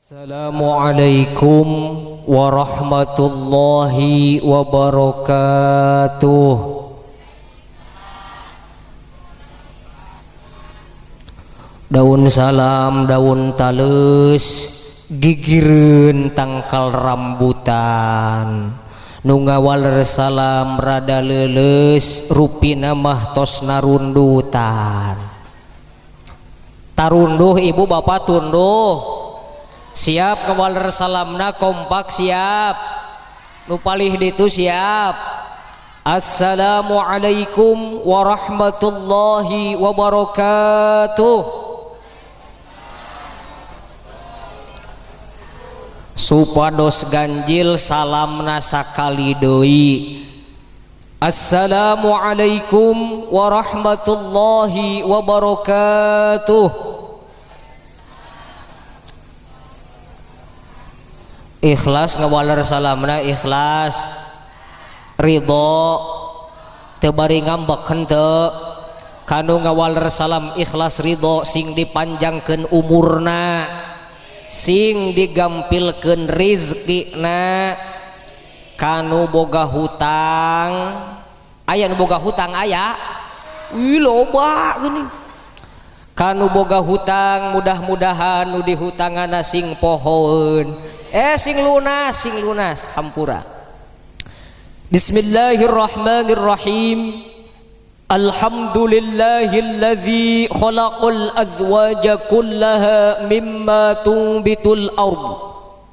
Assalamualaikum warahmatullahi wabarakatuh. Daun salam, daun taleus, gigireun tangkal rambutan. Nu ngawaler salam rada leuleus, rupina mah tos narundutan. Tarunduh ibu bapak tunduh. Siap ngawaler salamna kompak siap. Nu palih ditu siap. Assalamualaikum warahmatullahi wabarakatuh. Supados ganjil salamna sakali deui. Assalamualaikum warahmatullahi wabarakatuh. Ikhlas ngawaler salamna ikhlas, ridho, teu bari ngambek henteu. Kanu ngawaler salam ikhlas ridho sing dipanjangkeun umurna, sing digampilkeun rizkina. Kanu boga hutang, aya nu boga hutang aya, wih loba geuning. Kanu boga hutang mudah-mudahan nu dihutanganna sing pohoeun, sing lunas, sing lunas hampura. Bismillahirrahmanirrahim. Alhamdulillahillazi khalaqal azwaja kullaha mimma tunbitul ard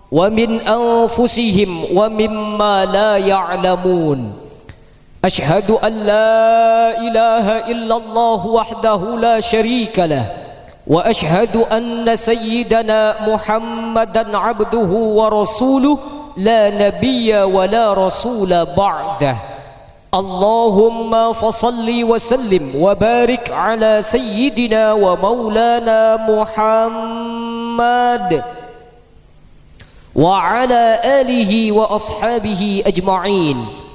wa min anfusihim wa mimma la ya'lamun. Ashhadu an la ilaha illallah wahdahu la syarika lah wa ashhadu anna sayyidana Muhammadan abduhu wa rasuluh la nabiyya wa la rasula ba'dah. Allahumma fasalli wa sallim wa barik ala sayyidina wa maulana Muhammad wa ala alihi wa ashabihi ajma'in.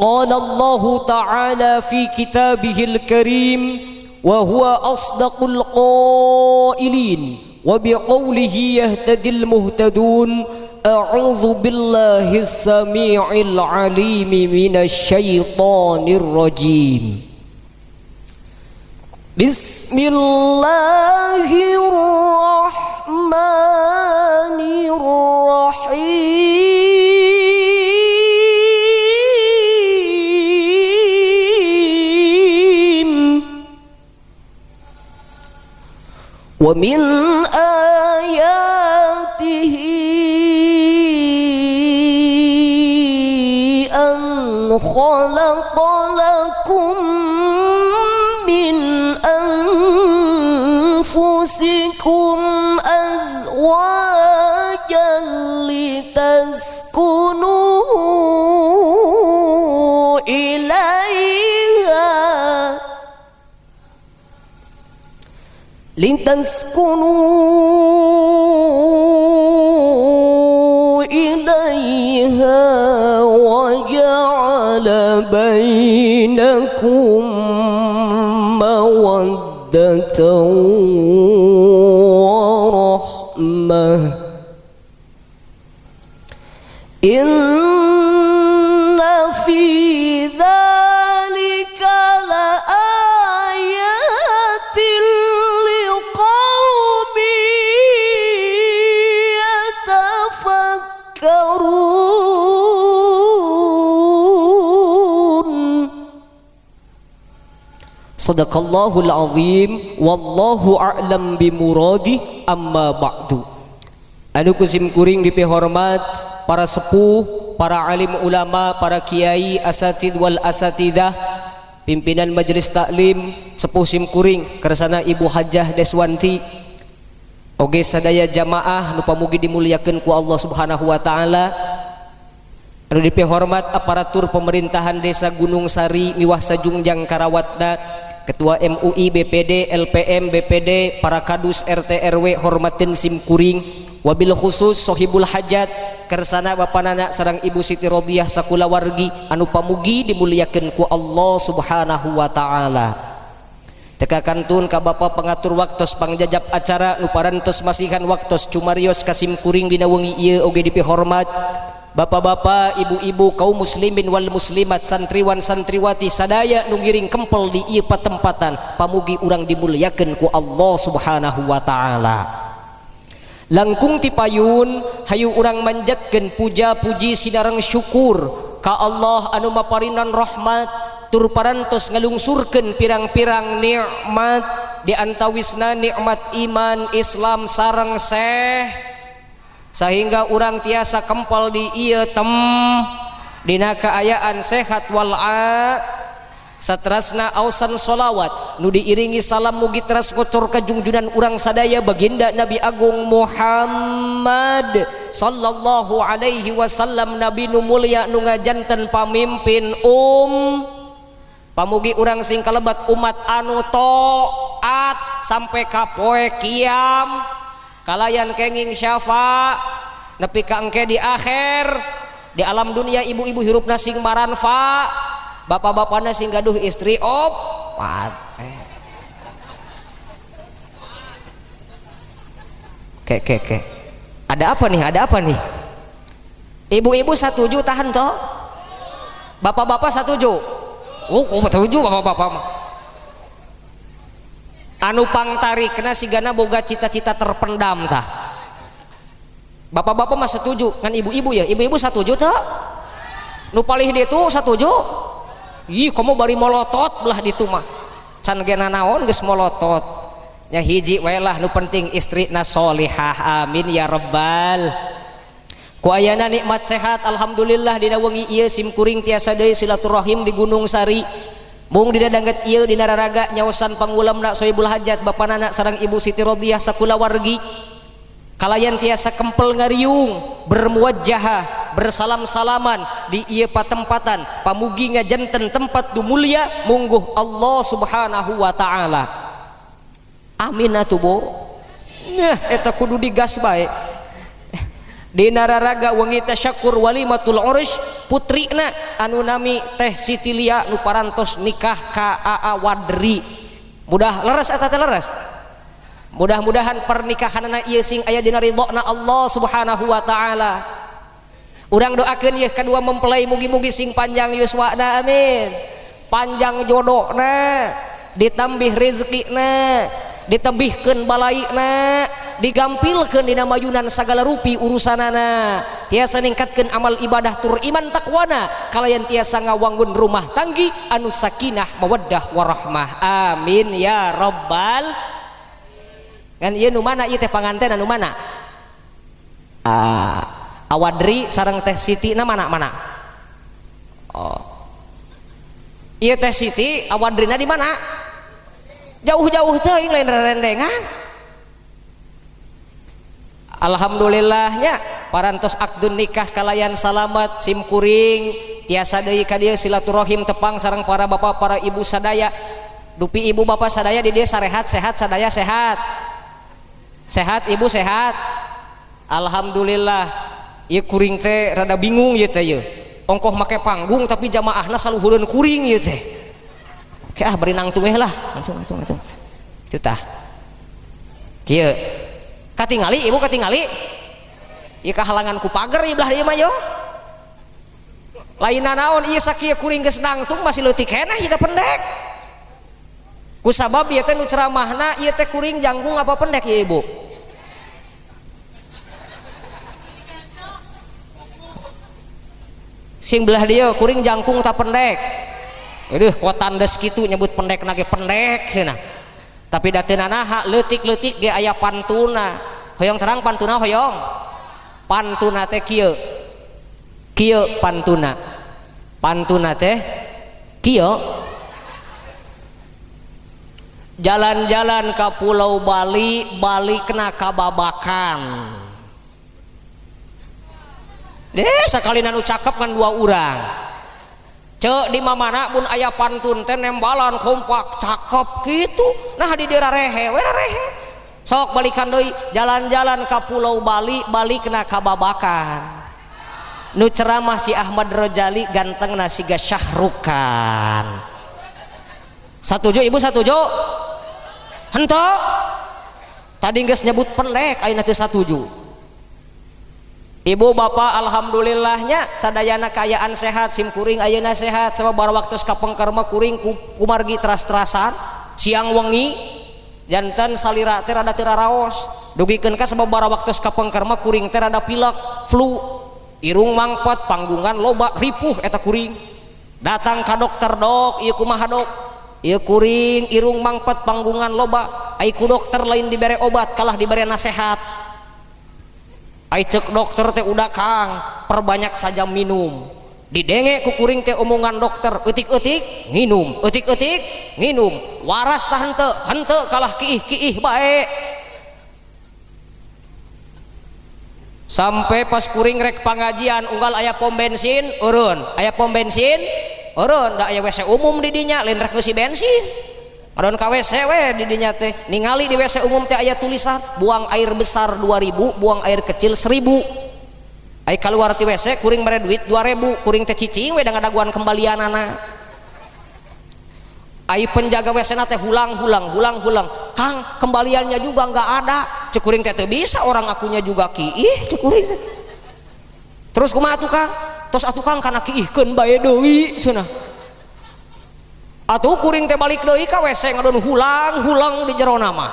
Qala Allahu ta'ala fi kitabihil karim wa huwa asdaqul qailin wa biqawlihi yahtadil muhtadun. A'udzu billahi as-sami'il 'alimi minasy syaithanir rajim. Bismillahirrahmanirrahim. Wa min ayatihi an khalaqa lakum min anfusikum azwajan litaskunu ilaiha litaskunu ilaiha wa ja'ala bainakum mawaddatan wa rahmah. Inna fi dzalika laayatin liqaumin yatafakkarun. Sadaqallahul azim wallahu a'lam bimuradi. Amma ba'du. Anu kusim kuring dipihormat para sepuh, para alim ulama, para kiai, asatid wal asatidah, pimpinan majelis taklim, sepuh sim kuring kersana Ibu Hajah Deswanti, oge sadaya jamaah nu pamugi dimuliakeun ku Allah Subhanahu wa taala. Anu dipihormat aparatur pemerintahan desa Gunung Sari miwah sajungjang karawatna, Ketua MUI, BPD, LPM, BPD, para kadus RT RW hormatin sim kuring, wabil khusus sohibul hajat kersana bapak nana sareng Ibu Siti Rodiyah sakulawargi anu pamugi dimuliakeun ku Allah Subhanahu wa taala. Teka kantun ka bapa pengatur waktos pangjajap acara nu parantos masihan waktos cumarios kasim kuring dina wengi ieu oge dipihormat bapak-bapak, ibu-ibu, kaum muslimin wal muslimat, santriwan santriwati sadaya nu ngiring kempel di ieu patempatan, pamugi urang dimuliakeun ku Allah Subhanahu wa taala. Langkung ti payun hayu urang manjatkeun puja puji sinareng syukur ka Allah anu maparinan rahmat tur parantos ngalungsurkeun pirang-pirang nikmat di antawisna nikmat iman Islam sareng seh sehingga urang tiasa kempel di ieu tem dina kaayaan sehat wal satrasna ausan solawat nu diiringi salam mugi teras ngocor ka jungjunan urang sadaya baginda Nabi Agung Muhammad sallallahu alaihi wasallam, nabi nu mulia nu ngajanten pamimpin pamugi urang sing kalebat umat anu taat sampai ka poe kiam kalayan kenging syafa nepi ka engke di akhir di alam dunia ibu-ibu hirupna sing maranfa, bapak-bapakna sing gaduh istri opat. Ke ke ke. Ada apa nih? Ada apa nih? Ibu-ibu satuju tahan toh? Bapak-bapak satuju? Oh, setuju bapak-bapak mah. Anu pangtarikna sigana boga cita-cita terpendam tah. Bapak-bapak mah setuju kan ibu-ibu ya? Ibu-ibu satuju toh? Nu palih ditu satuju? Ih, kamu bari molotot belah ditu mah. Can ge nanaon geus molotot. Nya hiji wae lah nu penting istrina solihah. Amin ya rabbal. Ku ayana nikmat sehat alhamdulillah dina wengi ieu sim kuring tiasa deui silaturahim di Gunung Sari. Mung dina danget ieu dina raraga nyaosan pangulamna Sohibul Hajat bapanana sareng Ibu Siti Rodiyah sakulawargi. Kalayan tiasa kempel ngariung bermuwajjahah bersalam-salaman di ieu patempatan pamugi ngajanten tempat nu mulia mungguh Allah Subhanahu wa taala. Amin atuh Bu. Nah eta kudu digas bae. Dina raraga wengi tasyakur walimatul urus putrina anu nami Teh Siti Lia nu parantos nikah ka Aa Wadri. Mudah leres eta teh leres. Mudah-mudahan pernikahanana ieu sing aya dina ridhona Allah Subhanahu wa taala. Urang doakeun ieu kadua mempelai mugi-mugi sing panjang yuswana amin. Panjang jodohna, ditambih rezekina, ditebihkeun balaina, digampilkeun dina mayunan sagala rupi urusanana. Tiasa ningkatkeun amal ibadah tur iman takwana, kalayan tiasa ngawangun rumah tanggi anu sakinah mawaddah warahmah. Amin ya rabbal. Kan ieu nu mana ieu teh panganten anu mana? Awadri sareng Teh Siti na mana mana? Oh. Ieu Teh Siti awadrina di mana? Jauh-jauh teuing lain rerendengan. Alhamdulillahnya parantos akdun nikah kalayan salamat sim kuring tiasa deui ka dieu silaturahim tepang sareng para bapak para ibu sadaya. Dupi ibu bapak sadaya di dieu sarehat sehat sadaya sehat. Sehat ibu sehat. Alhamdulillah. Ieu kuring teh rada bingung ieu teh ieu. Ongkoh make panggung tapi jamaahna saluhureun kuring ieu teh. Oke ah bari nangtung lah langsung langsung langsung. Itu tah. Kieu. Katingali ibu katingali. Ieu kahalangan ku pager ieu belah dieu mah yo. Lain naon ieu sakieu kuring geus nangtung masih leutik keneh ieu teh pendek. Ku sabab ieu teh nu ceramahna ieu teh kuring jangkung apa pendek ieu ibu? Sing belah dieu kuring jangkung ta pendek. Aduh kotan des kitu nyebut pendek nage pendek cenah. Tapi da teu nanaha leutik-leutik ge aya pantuna. Hoyong terang pantuna hoyong. Pantuna teh kieu. Kieu pantuna. Pantuna teh kieu. Jalan-jalan ke Pulau Bali, balikna ka Babakan. Deh sakali anu cakep kan dua urang. Cek di mamana mun aya pantun teh nembalan kompak cakep gitu. Nah di daerah rehe, we rehe. Sok balikan deui jalan-jalan ka Pulau Bali, balikna ka Babakan. Nu ceramah si Ahmad Rojali gantengna siga Syahrukan. Satuju ibu satuju? Henteu. Tadi geus nyebut pendek ayeuna teu satuju. Ibu bapak alhamdulillahnya sadayana kaayaan sehat, sim kuring ayeuna sehat sabab waktu kapengker mah kuring kumargi teras-terasan siang wengi janten salira teh rada teu raraos dugikeun ka sabab waktu kapengker mah kuring teh rada pilek flu irung mangpet panggungan loba ripuh eta kuring datang ka dokter dok ieu kumaha dok ieu kuring irung mangpet panggungan loba ai ku dokter lain dibere obat kalah dibere nasehat ai cek dokter teh udah kang perbanyak saja minum didenge ku kuring teh omongan dokter eutik-eutik nginum eutik-eutik nginum waras tah henteu henteu kalah kiih-kiih bae sampai pas kuring rek pangajian unggal aya pom bensin eureun aya pom bensin eureun da aya WC umum di dinya lain rek ngeusi bensin ngadon ka WC we di dinya teh ningali di WC umum teh aya tulisan buang air besar 2000 buang air kecil 1000 ai kaluar ti WC kuring mere duit 2000 kuring teh cicing we da ngadaguan kembalianana ai penjaga WC na teh hulang-hulang hulang-hulang kang kembaliannya juga nggak ada cek kuring teh teu bisa orang akunya juga kiih cek kuring teh terus kumaha atuh kang tos atuh kang kana kiihkeun bae deui cenah atuh kuring teh balik deui ka WC ngadon hulang-hulang di jero mah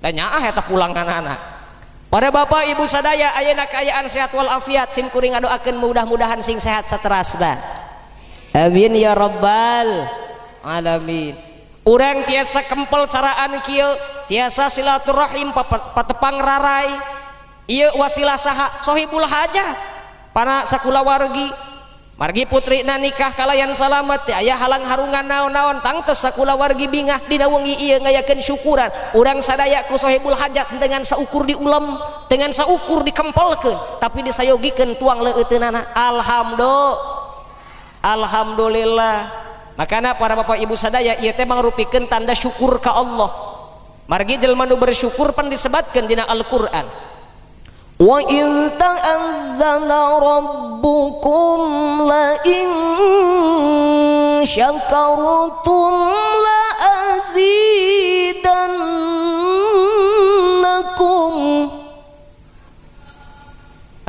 da nyaah eta pulanganana. Para bapak ibu sadaya ayeuna kaayaan sehat wal afiat sim kuring ngadoakeun mudah-mudahan sing sehat saterasna amin ya rabbal alamin. Urang tiasa kempel caraan kieu tiasa silaturahim patepang rarai ieu wasilah saha sohibul hajat para sakulawargi margi putrina nikah kalayan salamet teh aya halang harungan naon-naon tangtos sakulawargi bingah dina wengi ieu ngayakeun syukuran urang sadaya ku sohibul hajat dengan saukur diulem dengan saukur dikempelkeun tapi disayogikeun tuang leueuteunana alhamdulillah. Makana para bapak ibu sadaya ieu teh mangrupikeun tanda syukur ka Allah margi jelema nu bersyukur pan disebatkeun dina Al-Qur'an wa in ta'azzana rabbukum la in syakartum la azidannakum.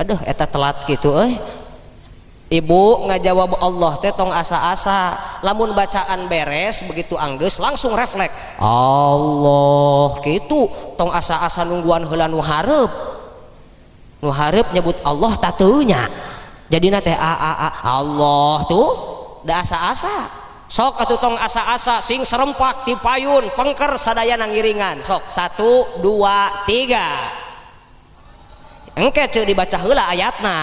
Aduh eta telat kitu euy. Ibu ngajawab Allah teh tong asa-asa lamun bacaan beres begitu anggeus langsung refleks Allah kitu tong asa-asa nungguan heula nu hareup nu hareup nyebut Allah tatunya jadina teh a a a Allah tuh da asa-asa sok atuh tong asa-asa sing serempak ti payun pengker sadayana ngiringan sok 1 2 3 engke ceu dibaca heula ayatna.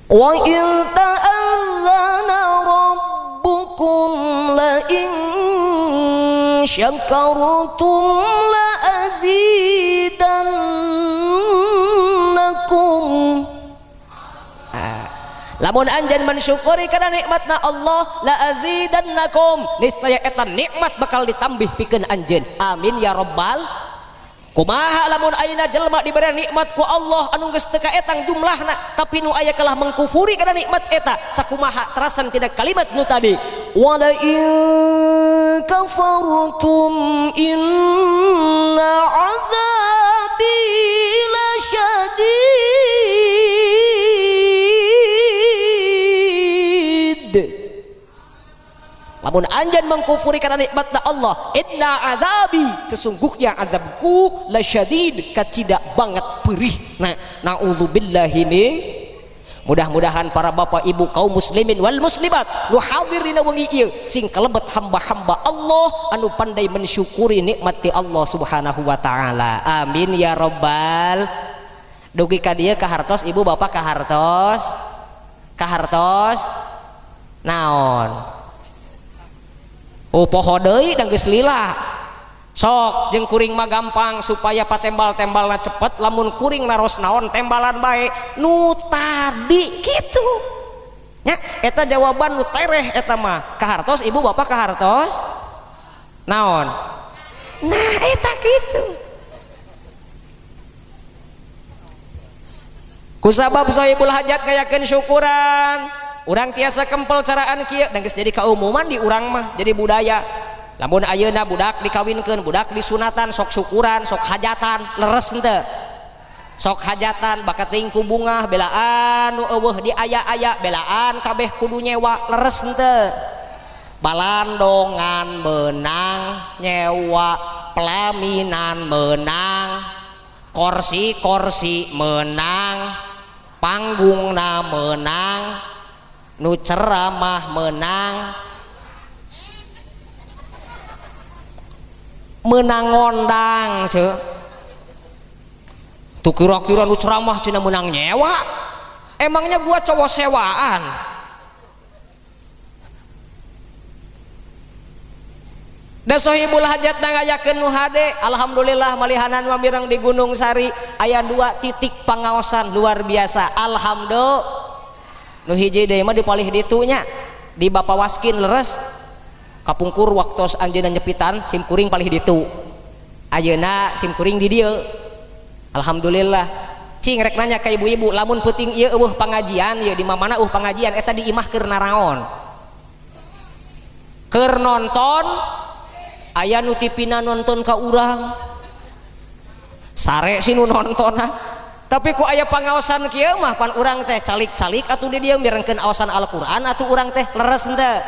Wa in ta'azzana rabbukum la in syakartum la azidannakum. Lamun anjeun mensyukuri kana nikmatna Allah la azidannakum niscaya eta nikmat bakal ditambih pikeun anjeun amin ya rabbal. Kumaha lamun ayeuna jelema dibere nikmat ku Allah anu geus teu kaetang jumlahna tapi nu aya kalah mengkufuri kana nikmat eta sakumaha terasan tina kalimat nu tadi wala in kafartum inna azabi lasyadid. Lamun anjeun mengkufuri kana nikmatna Allah inna azabi sesungguhnya azabku lasyadid kacida banget perih. Nah naudzubillahi min. Mudah-mudahan para bapak ibu kaum muslimin wal muslimat nu hadir dina wengi ieu sing kalebet hamba-hamba Allah anu pandai mensyukuri nikmat ti Allah Subhanahu wa taala amin ya rabbal. Dugi ka dieu kahartos ibu bapak kahartos kahartos naon. Oh poho deui da geus lila. Sok jeung kuring mah gampang supaya patembal-tembalna cepet lamun kuring naros naon tembalan bae nu tadi kitu. Nya eta jawaban nu tereh eta mah. Kahartos ibu bapak kahartos naon? Nah eta kitu. Kusabab sohibul hajat ngayakeun syukuran. Urang tiasa kempel caraan kieu dan geus jadi kaumuman di urang mah jadi budaya. Lamun ayeuna budak dikawinkeun, budak disunatan, sok syukuran, sok hajatan, leres henteu? Sok hajatan bakat teuing ku bungah belaan nu eueuh di aya-aya belaan kabeh kudu nyewa, leres henteu? Balandongan menang nyewa, pelaminan menang, korsi-korsi menang, panggungna menang, nu ceramah menang, menang ngondang ceu. Tuh kira-kira nu ceramah cenah menang nyewa, emangnya gua cowok sewaan? Da sohibul hajat ngayakeun nu hade, alhamdulillah malihanan wamirang di Gunung Sari aya 2 titik pangaosan luar biasa. Alhamdulillah. Nu hiji deui mah di palih ditu nya, di Bapak Waskin leres. Kapungkur waktos anjeunna nyepitan sim kuring palih ditu. Ayeuna sim kuring di dieu. Alhamdulillah. Cing rek nanya ka ibu-ibu, lamun peuting ieu eueuh pangajian ieu di mana eueuh pangajian eta di imah keur naraon? Keur nonton aya nu tipina nonton ka urang. Sare sih nu nontonna. Tapi ku aya pangaosan kieu mah pan urang teh calik-calik atuh di dieu mirengkeun aosan Al-Qur'an atuh urang teh leres henteu?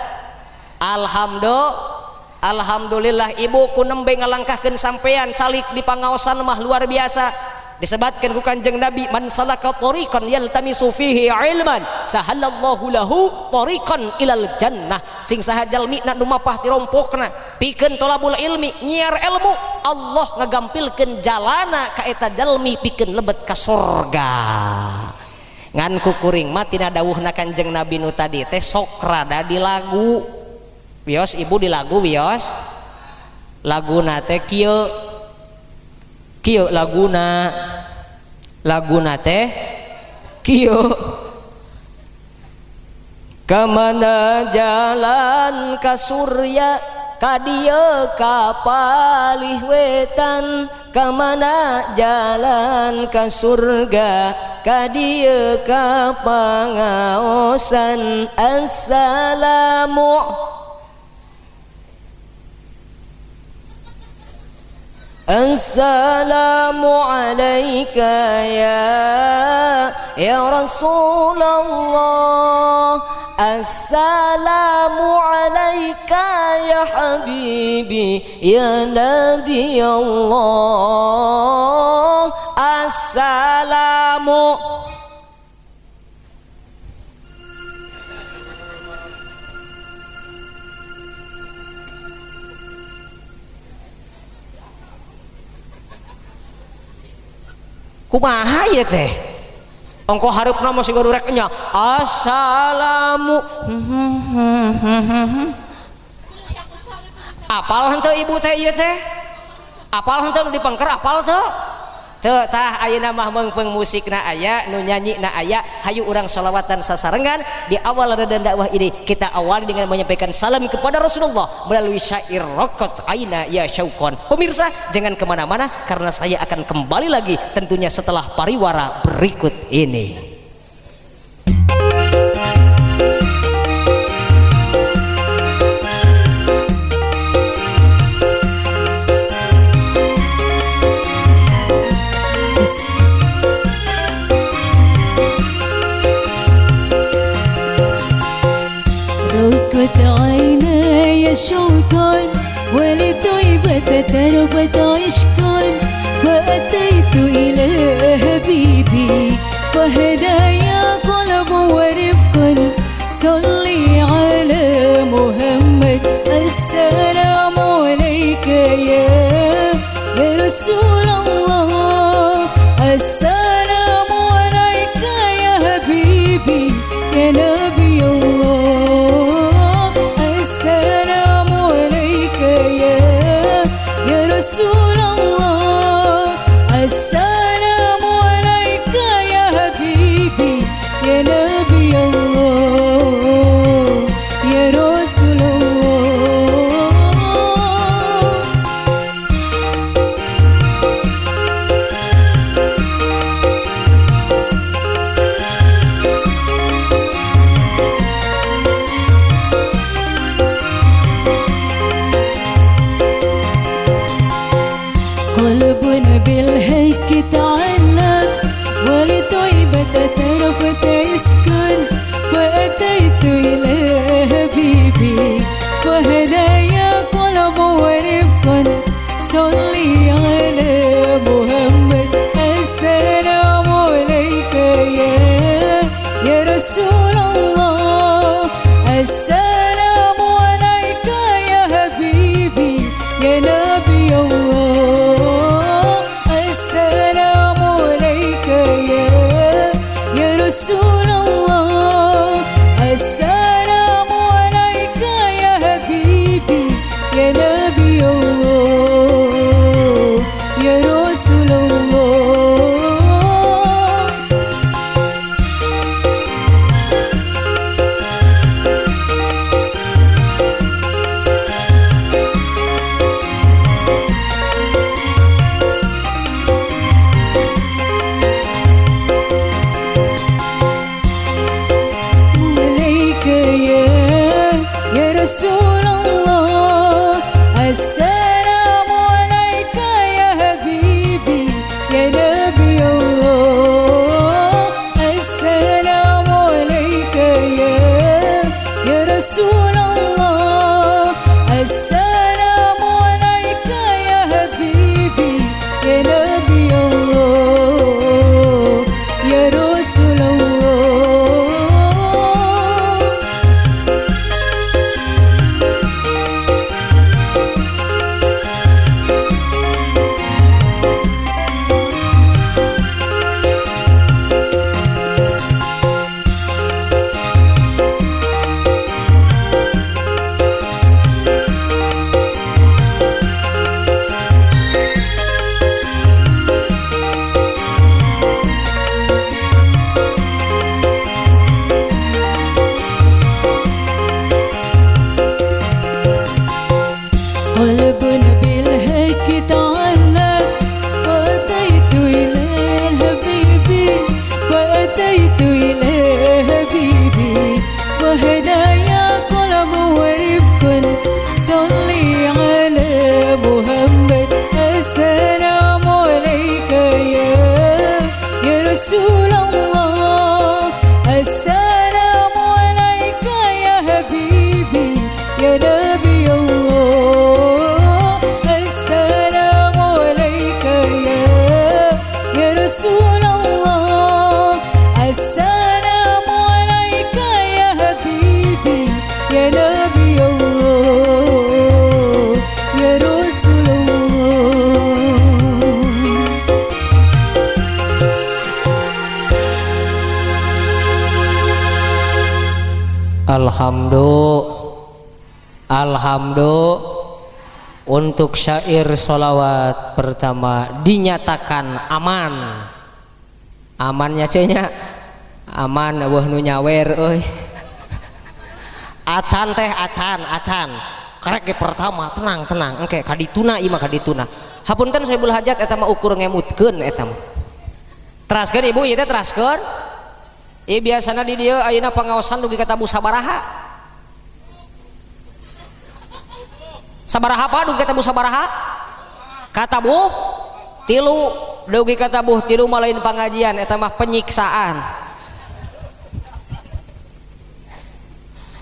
Alhamdulillah. Alhamdulillah ibu ku nembe ngalangkahkeun sampean calik di pangaosan mah luar biasa. Disebatkeun ku Kanjeng Nabi, man salaka tariqan yaltamisu fihi ilman sahalallahu lahu tariqan ilal jannah. Sing saha jalmi na nu mapah tirompokna pikeun tolabul ilmi, nyiar ilmu, Allah ngagampilkeun jalana ka eta jalmi pikeun lebet ka sorga. Ngan ku kuring mah tina dawuhna Kanjeng Nabi nu tadi teh sok rada dilagu. Wios ibu dilagu wios. Laguna teh kieu. Kieu laguna. Laguna teh kieu. Kamana jalan ka surya ka dieu ka palih wetan, kamana jalan ka surga ka dieu ka pangaosan. Assalamu Assalamu alaika ya Rasulullah. Assalamu alaika ya habibi ya Nabi Allah. Assalamu kumaha ieu teh? Ongko hareupna mah siga rek nya. Assalamu. Apal henteu ibu teh ieu teh? Apal henteu nu dipengker apal teu? Teu tah ayeuna mah meungpeung musikna aya, nu nyanyina aya, hayu urang sholawatan sasarengan. Di awal rada dakwah ini kita awali dengan menyampaikan salam kepada Rasulullah melalui syair Raqat Aina Ya Syauqon. Pemirsa jangan kemana-mana karena saya akan kembali lagi tentunya setelah pariwara berikut ini. رقت عيناي شوقا ولطيبة تربت عشقا، فأتيت إلى حبيبي فهدايا قلب ورفقا. صلي على محمد. السلام عليك يا رسول الله. السلام عليك يا حبيبي يا نبي الله. السلام عليك يا رسول الله. السلام عليك يا حبيبي يا نبي الله يا رسول الله. قلب بالهيك تعلق ولطيبة ترفت يسكن فأتيت إلى حبيبي وهدايا قلب ورفقا صلي على محمد السلام عليك يا رسول الله السلام عليك يا حبيبي يا نبي الله السلام عليك يا رسول الله السلام عليك يا حبيبي يا نبي الله يا رسول الله. عليك يا رسول الله السلام عليك يا حبيبي يا نبي الله السلام عليك يا رسول الله السلام عليك يا حبيبي يا نبي الله يا رسول الله. قلب بالهيك تعلق فأتيت إلى حبيبي فأتيت إلى حبيبي وهدايا قلب ورفقا صلي على محمد السلام عليك يا رسول الله السلام عليك يا حبيبي يا نبي الله السلام عليك يا رسول الله السلام عليك يا حبيبي يا نبي الله يا رسول الله. Alhamdulillah, alhamdulillah. Untuk syair sholawat pertama dinyatakan aman. Amannya cenya aman eueuh nu nyawer euy. Acan teh acan acan. Karek ge pertama tenang tenang engke kadituna ieu mah kadituna. Hapunten Sohibul Hajat eta mah ukur ngemutkeun eta mah. Teraskeun ibu ieu teh teraskeun. Ieu biasana di dieu ayeuna pangaosan dugi ka tabuh sabaraha? Sabaraha apa dugi ka tabuh sabaraha? Katabuh tilu dugi katabuh tilu mah lain pangajian eta mah penyiksaan.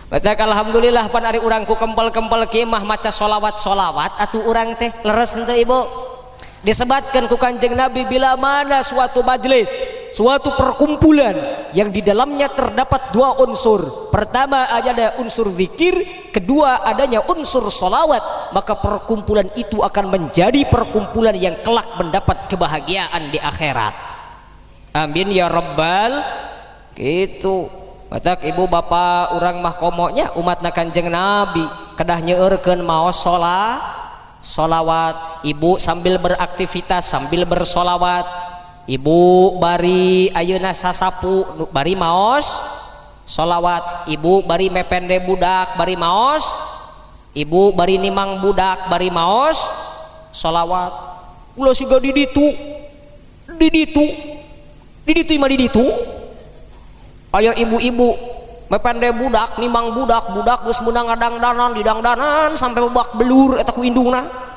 Batak alhamdulillah pan ari urang ku kempel-kempel kieu mah maca sholawat-sholawat atuh urang teh leres henteu ibu. Disebatkan ku Kanjeng Nabi bila mana suatu majelis, suatu perkumpulan yang di dalamnya terdapat dua unsur. Pertama ada unsur zikir, kedua adanya unsur sholawat, maka perkumpulan itu akan menjadi perkumpulan yang kelak mendapat kebahagiaan di akhirat. Amin ya rabbal. Gitu. Batak ibu bapak urang mah komonya umatna Kanjeng Nabi kedah nyeueurkeun maos sholawat. Ibu sambil beraktivitas sambil bersolawat. Ibu bari ayeuna sasapu bari maos sholawat. Ibu bari mepende budak bari maos. Ibu bari nimang budak bari maos sholawat. Ulah siga di ditu di ditu di ditu imah di ditu. Aya ibu-ibu mepende budak nimang budak, budak geus meunang ngadangdanan didangdanan sampai babak belur eta ku indungna.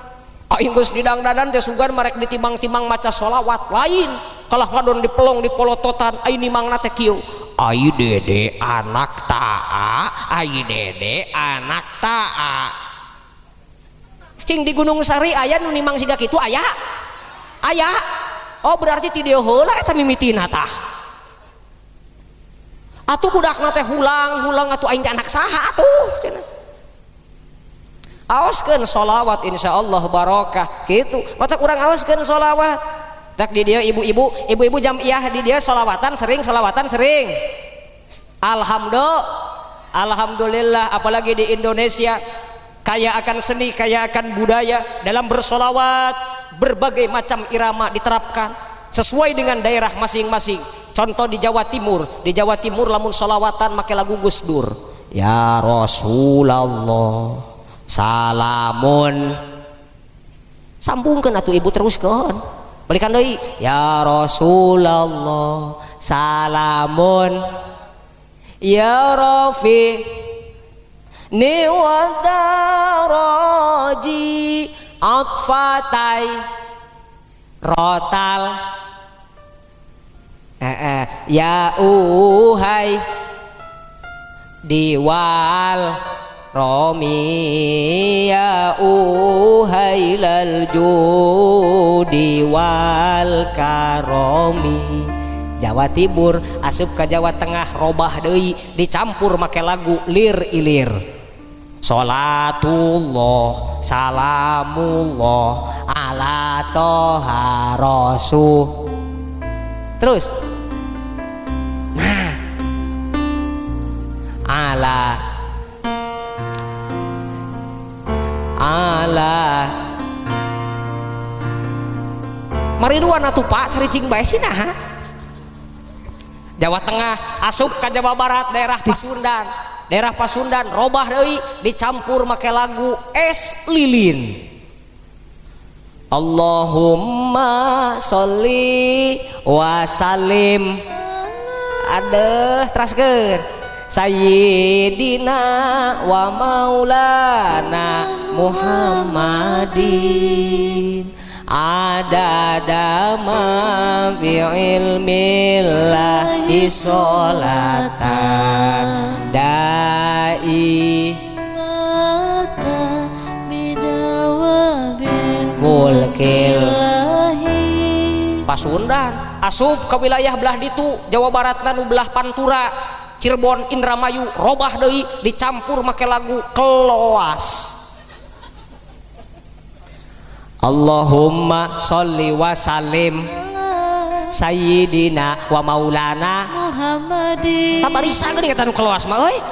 Aing geus didangdadan teh sugan marek ditimang-timang maca sholawat lain kalah ngadon dipelong dipolototan aing nimangna teh kieu. Ai dede anak taa, ai dede anak taa. Cing di Gunung Sari aya nu nimang siga kitu aya? Aya. Oh berarti ti dieu heula eta mimitina tah. Atuh budakna teh hulang-hulang atuh aing teh anak saha atuh cenah. Aoskeun sholawat insyaallah barokah kitu. Matak urang aoskeun sholawat. Tak di dia ibu-ibu, ibu-ibu jamiah di dia sholawatan sering, sholawatan sering. Alhamdulillah, alhamdulillah apalagi di Indonesia kaya akan seni, kaya akan budaya dalam bersolawat berbagai macam irama diterapkan sesuai dengan daerah masing-masing. Contoh di Jawa Timur, di Jawa Timur lamun sholawatan make lagu Gus Dur. Ya Rasulullah salamun. Sambungkeun atuh ibu teruskeun. Balikan deui. Ya Rasulullah salamun. Ya Rafi ni wadaraji atfatai rotal ya uhai diwal romi ya uhai lal judi wal karomi. Jawa Timur asup ke Jawa Tengah robah deui dicampur make lagu lir ilir. Salatullah salamullah ala toha rasul. Terus nah ala ala mariduan atuh Pak caricing bae sih nah. Jawa Tengah asup ke Jawa Barat daerah Pasundan, daerah Pasundan robah deui dicampur make lagu Es Lilin. Allahumma sholli wa sallim adeh teraskeun Sayyidina wa maulana Muhammadin adada ma bi ilmillahi sholatan dai mata bidal wabil mulkil. Pasundan asup ke wilayah belah ditu Jawa Barat nu belah Pantura Cirebon Indramayu robah deui dicampur make lagu Keloas. Allahumma sholli wa sallim sayyidina wa maulana Muhammadin. Tabarisa geuning eta nu keloas mah euy.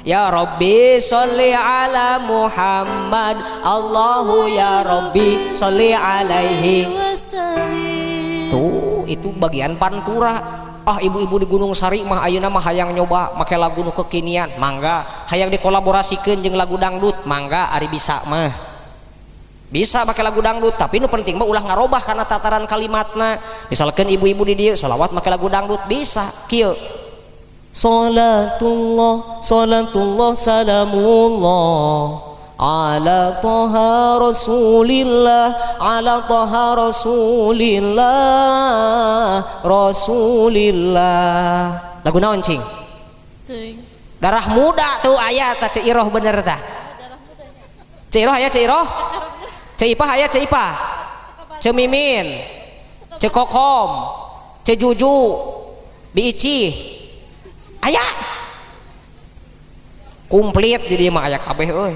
Ya Rabbi sholli ala Muhammad Allahu ya Rabbi sholli alaihi wasallim. Tuh itu bagian Pantura. Ah ibu-ibu di Gunung Sari mah ayeuna mah hayang nyoba make lagu nu kekinian mangga, hayang dikolaborasikeun jeung lagu dangdut mangga ari bisa mah. Bisa pakai lagu dangdut tapi nu penting mah ulah ngarobah karena tataran kalimatna. Misalkan ibu-ibu di dieu sholawat make lagu dangdut bisa kieu. Salatullah salatullah salamullah ala toha rasulillah ala toha rasulillah rasulillah. Lagu naon cing? Darah muda tuh aya tah Ceu Iroh bener tah. Ceu Iroh aya Ceu Iroh? Ceu Ipah aya Ceu Ipah, Ceu Mimin, Ceu Kokom, Ceu Juju, Bi Ici aya komplit jadi mah aya kabeh euy.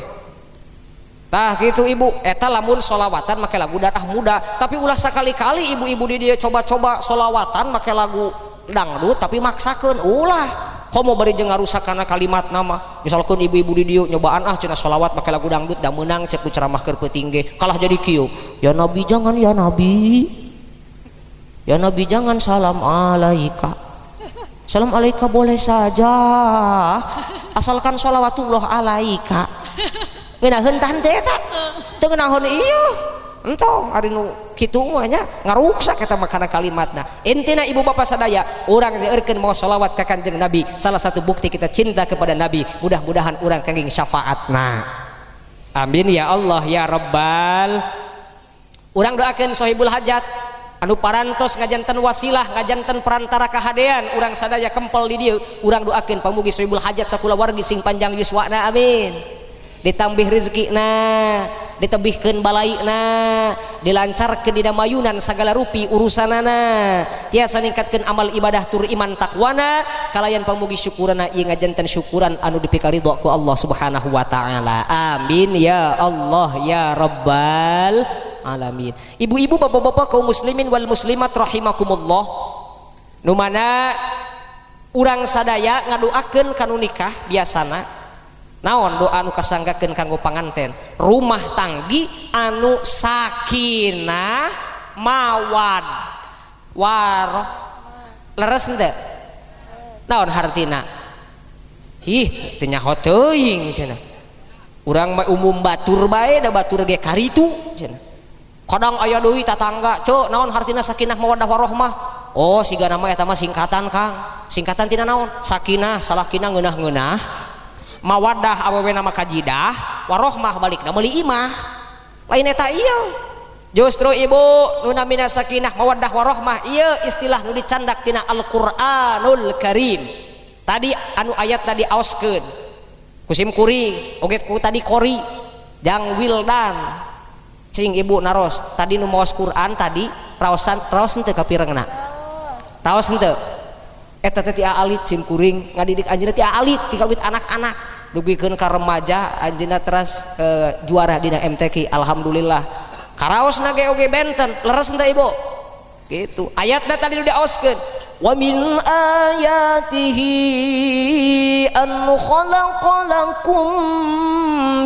Tah gitu ibu eta lamun sholawatan make lagu darah muda tapi ulah sakali-kali ibu-ibu di dieu coba-coba sholawatan make lagu dangdut tapi maksakeun ulah. Komo bari jeung ngarusak kana kalimat nama. Misalkan ibu-ibu di dieu nyobaan ah cenah sholawat make lagu dangdut da meunang cek ku ceramah keur peuting ge kalah jadi kieu. Ya Nabi jangan ya Nabi. Ya Nabi jangan salam alaika. Salam alaika boleh saja asalkan sholawatullah alaika. Ngeunaheun tah henteu eta? Teu ngeunaheun ieu. Entong ari nu kitu mah nya ngaruksak eta mah kana kalimatna. Intina ibu bapak sadaya urang seueurkeun mawa sholawat ka Kanjeng Nabi, salah satu bukti kita cinta kepada Nabi. Mudah-mudahan urang kenging syafaatna. Amin ya Allah ya Rabbal. Urang doakeun sohibul hajat anu parantos ngajanten wasilah ngajanten perantara kahadean urang sadaya kempel di dieu urang doakeun pamugi sohibul hajat sakulawargi sing panjang yuswana amin. Ditambih rezekina, ditebihkeun balaina, dilancarkeun dina mayunan sagala rupi urusanana, tiasa ningkatkeun amal ibadah tur iman takwana, kalayan pamugi syukurana ieu ngajanten syukuran anu dipikaridho ku Allah Subhanahu wa taala. Amin ya Allah ya Rabbal alamin. Ibu-ibu, bapak-bapak kaum muslimin wal muslimat rahimakumullah. Nu mana urang sadaya ngadoakeun kanu nikah biasana naon doa anu kasanggakeun kanggo panganten rumah tanggi anu sakinah mawad waroh leres henteu naon hartina ih teu nyaho teuing cenah urang mah umum batur bae da batur ge karitu cenah kadang aya deui tatangga ceu naon hartina sakinah mawaddah warohmah oh sigana mah eta mah singkatan Kang singkatan tina naon sakinah salakina ngeunah-ngeunah mawadah awewe nama kajidah warohmah balikna meuli imah lain eta ieu justru ibu nu namina sakinah mawaddah warohmah ieu istilah nu dicandak tina Al-Qur'anul Karim tadi anu ayat tadi aoskeun kusim kuring oge ku tadi kori jang wildan cing ibu naros tadi nu maos Quran tadi raosan raos henteu kapirengna raos henteu eta teh ti alit cim kuring ngadidik anjeunna ti alit ti kawit anak-anak dugikeun ka remaja anjeunna teras juara dina MTQ alhamdulillah karaosna ge oge benten leres henteu ibu gitu ayatna tadi nu diaoskeun wa min ayatihi an khalaqalakum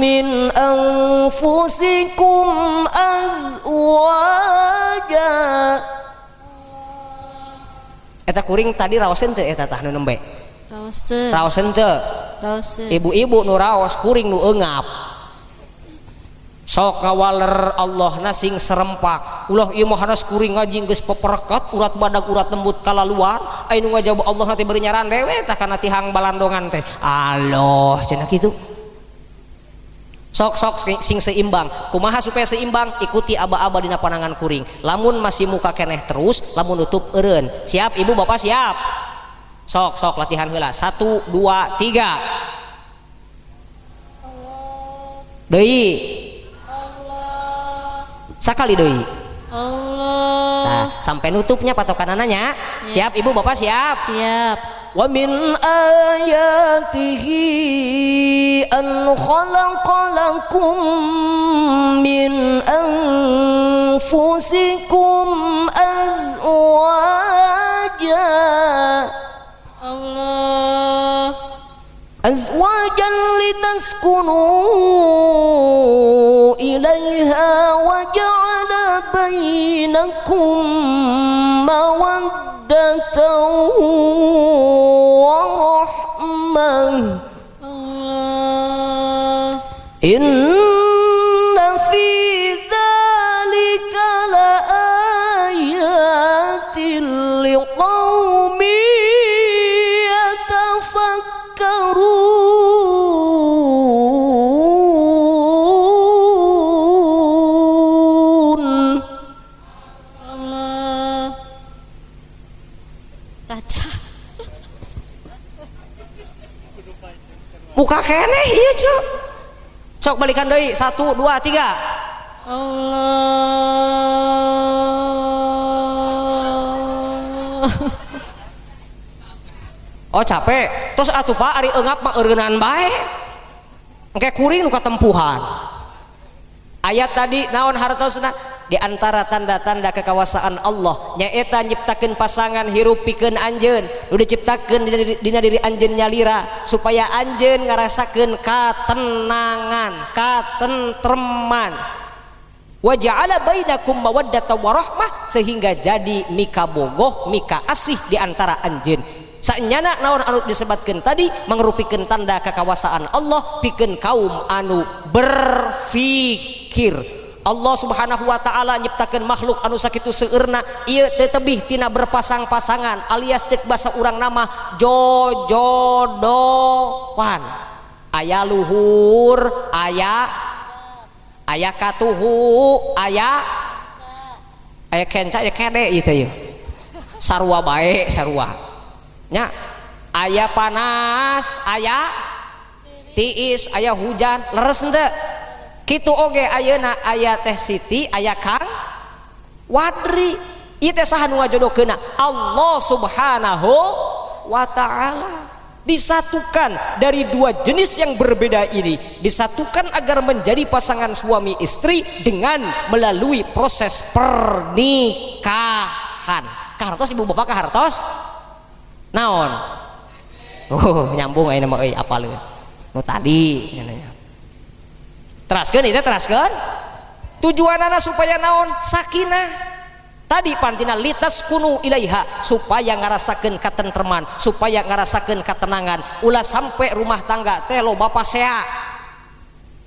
min anfusikum azwaja. Eta kuring tadi raoseun teu eta tah nu nembe? Raoseun. Raoseun teu? Raoseun. Ibu-ibu nu raos kuring nu eungap. Sok ngawaler Allahna sing serempak. Ulah ieu mah hanas kuring ngaji geus peperekat urat badag urat lembut kalaluar. Aya nu ngajawab Allah teh beureun nyaran dewe tah kana tihang balandongan teh. Aloh cenah kitu. Sok-sok sing seimbang. Kumaha supaya seimbang? Ikuti aba-aba dina panangan kuring. Lamun masih muka keneh terus, lamun nutup eureun. Siap ibu bapak siap? Sok-sok latihan heula. 1 2 3. Deui. Allah. Sakali deui. Allah. Nah, sampai nutupnya patokanana nya. Siap ibu bapak siap? Siap. Wa min ayatihi an khalaqalakum min anfusikum azwaja Allah azwajan litaskunu ilaiha wa ja'ala bainakum mawaddatan wa rahmah. Allah inna fi dzalika laayatin liqaumin yatafakkarun. Allah taca muka keneh ieu cuk. Sok balikan deui 1 2 3. Allah. Oh capek. Terus atuh Pak ari eungap mah eureunaan bae. Engke kuring nu katempuhan. Ayat tadi naon hartosna di antara tanda-tanda kekuasaan Allah nyaeta nyiptakeun pasangan hirup pikeun anjeun nu diciptakeun dina diri anjeun nyalira supaya anjeun ngarasakeun katenangan, katentreman. Wa ja'ala bainakum mawaddatan warahmah sehingga jadi mika bogoh, mika asih di antara anjeun. Sanyana naon anu disebatkeun tadi mangrupikeun tanda kekawasaan Allah pikeun kaum anu berfikir. Allah Subhanahu wa taala nyiptakeun makhluk anu sakitu seueurna ieu teu tebih tina berpasang-pasangan alias ceuk basa urang nama jojodoan. Aya luhur, aya aya katuhu, aya Aya kenca aya kede ieu teh ieu. Sarua bae sarua. Nya aya panas, aya tiis, aya hujan, leres henteu? Kitu oge ayeuna aya Teh Siti, aya Kang Wadri. Ieu teh saha nu ngajodohkeunna? Allah Subhanahu wa ta'ala. Disatukan dari dua jenis yang berbeda ini, disatukan agar menjadi pasangan suami istri dengan melalui proses pernikahan. Kahartos ibu bapak kahartos? Naon? Oh, nyambung ayeuna mah euy apaleun. Nu tadi cenah. Teraskeun ieu teh teraskeun. Tujuanana supaya naon? Sakinah. Tadi pantina litas kunu ilaiha, supaya ngarasakeun katentreman, supaya ngarasakeun katenangan. Ulah sampai rumah tangga teh loba pasea.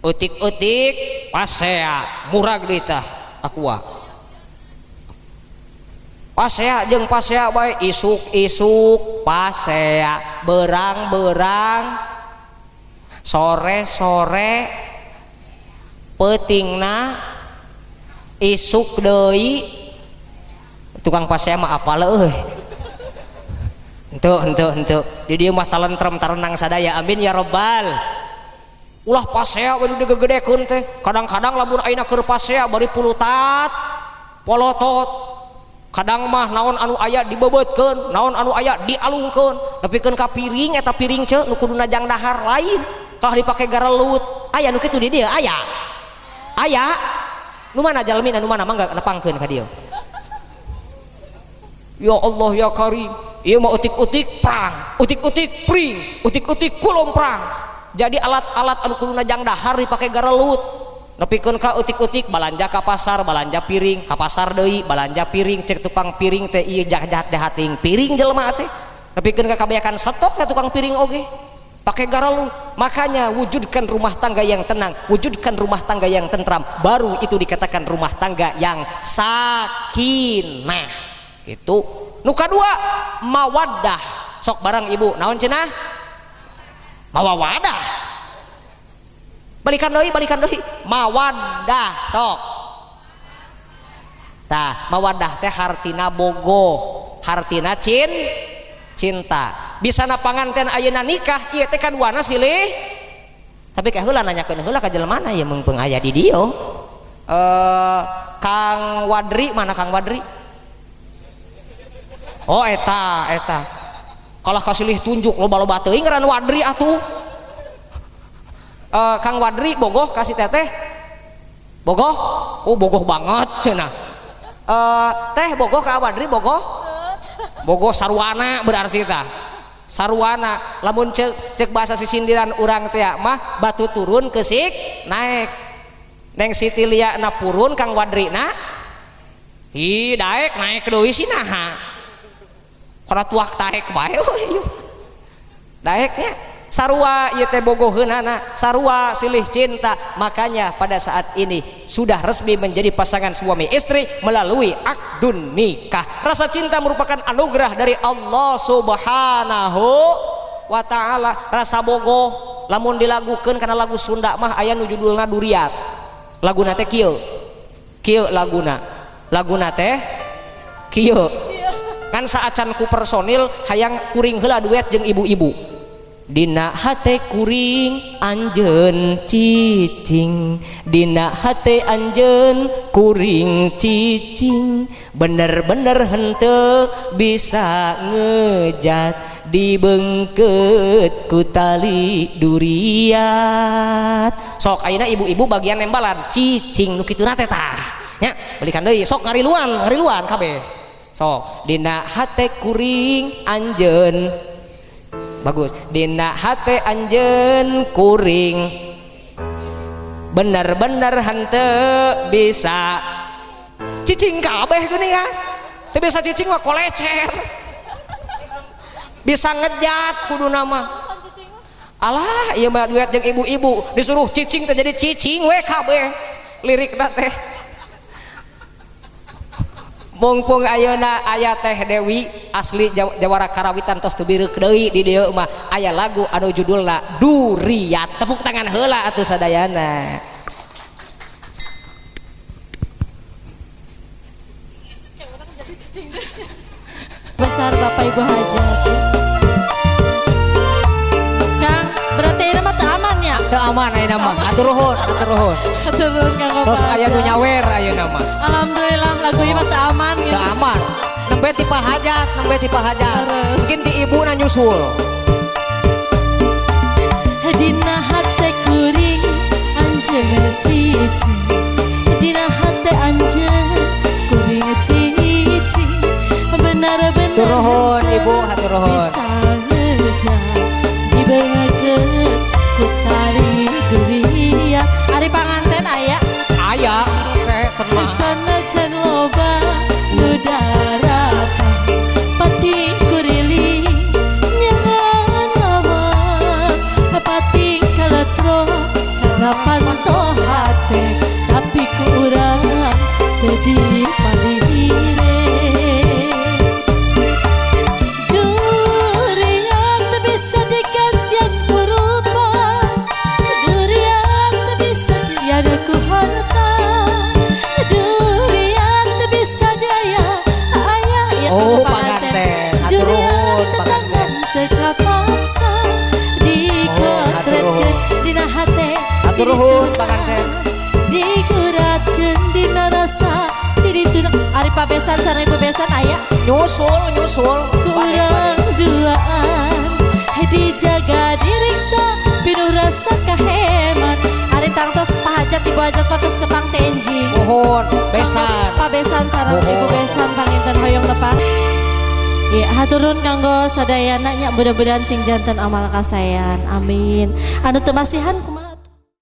Eutik-eutik pasea, murag deui tah aqua. Pasea jeung pasea bae, isuk-isuk pasea, berang-berang, sore-sore, peutingna isuk deui. Tukang pasea mah apal euy. Henteu henteu henteu. Di dieu mah talentrem tarenang sadaya. Amin ya rabbal. Ulah pasea we nu digegedekeun teh. Kadang-kadang lamun ayeuna keur pasea bari pulutat, polotot. Kadang mah naon anu aya dibebeutkeun, naon anu aya dialungkeun, nepikeun ka piring eta piring ceu nu kuduna jang dahar lain. Kalah dipake garelut. Aya nu kitu di dieu aya. Aya. Nu mana jalmina nu mana mangga nepangkeun ka dieu. Ya Allah ya Karim, ieu mah utik-utik prang, utik-utik pring, utik-utik kulomprang. Jadi alat-alat anu kuduna jang dahar dipake garelut. Nepikeun ka utik-utik balanja ka pasar, balanja piring, ka pasar deui, balanja piring, cek tukang piring teh ieu jahat-jahat piring jelema teh. Nepikeun ka kabayakan stok teh tukang piring oge. Pakai garelut. Makanya wujudkan rumah tangga yang tenang, wujudkan rumah tangga yang tentram, baru itu dikatakan rumah tangga yang sakinah. Gitu. Nu kadua mawaddah. Sok barang ibu naon cenah? Mawawadah. Balikan deui, balikan deui. Mawaddah sok. Tah, mawaddah teh hartina bogoh, hartina cinta. Bisa na panganten ayeuna nikah ieu teh kaduana silih. Tapi kayak heula nanyakeun heula ka jelema mana ieu meungpeung aya di dieu. Kang Wadri mana Kang Wadri? Oh eta eta. Kalah kasilih tunjuk loba-loba teuing ngaran Wadri atuh. Kang Wadri bogoh kasih teteh. Bogoh? Oh bogoh banget cenah. Teh bogoh ka Wadri bogoh? Bogoh sarwana berarti tah. Sarwana lamun cek bahasa sisindiran urang teh mah batu turun kesik naik. Neng Siti Lia na purun Kang Wadri na hi daek naik deui si naha. Kana tuak taek bae euy. Daeknya sarua ieu teh bogoheunana, sarua silih cinta. Makanya pada saat ini sudah resmi menjadi pasangan suami istri melalui akdun nikah. Rasa cinta merupakan anugerah dari Allah Subhanahu wa ta'ala. Rasa bogoh lamun dilagukeun kana lagu Sunda mah aya nu judulna Duriat. Laguna teh kieu. Kieu laguna. Laguna teh kieu. Kan saacan ku personil hayang kuring heula duet jeung ibu-ibu. Dina hate kuring anjeun cicing, dina hate anjeun kuring cicing, bener-bener henteu bisa ngejat, dibengket ku tali duriat. Sok ayeuna ibu-ibu bagian nembalan cicing nu kituna teh tah. Nya balikan deui sok ngariluan, ngariluan kabeh. Sok dina hate kuring anjeun bagus, dina hate anjeun kuring bener-bener henteu bisa cicing kabeh geuning kan. Teu bisa cicing mah kolecer. Bisa ngejat kuduna mah. Alah ieu mah duet jeung ibu-ibu disuruh cicing teh jadi cicing we kabeh lirikna teh. Mungpung ayeuna aya Teh Dewi asli Jawara Karawitan tos teu bireuk deui di dieu mah aya lagu anu judulna Duriat. Tepuk tangan heula atuh sadayana. Besar Bapak Ibu hajat. Kang, berarti ini mah teu aman ya? Teu aman ayeuna mah. Hatur nuhun, hatur nuhun. Hatur nuhun Kang Bapak. Tos aya nu nyawer ayeuna mah. Alhamdulillah lagu ieu mah teu aman gitu. Teu aman. Nembe ti hajat, nembe ti hajat. Mungkin ti ibuna nyusul. Dina hate kuring anjeun cicing. Dina hate anjeun kuring cicing. Benar-benar Turun ibu, hatur nuhun. Bisa ngejar dibeungkeut ku tali durian. Ari panganten aya? Aya, teh tenang. Sanajan loba nu daratan pati kurili nyangan lawan pati kaletro kana panto hate tapi ku urang teu dipalire. Durian teu bisa digantian ku rupa, durian teu bisa diada ku harta, durian teu bisa daya aya ieu Oh, panganten. Hatur durian nuhun, tetangan teu kapaksa dikotretkeun dina hate Hatur nuhun, panganten. dikuratkeun dina rasa dirituna. Ari pabesan sareng ibu besan aya Nyusul, nyusul. kurang duaan dijaga diriksa pinuh rasa kahemat. Ari tangtos pahajat ibu hajat patos tepang tenjing. Nuhun, besan. Pabesan sareng Nuhun. ibu besan panginten hoyong tepang. Ya, hatur nuhun kanggo sadayana nya, mudah-mudahan sing janten amal kasaean. Amin. Anu teu masihan kumaha.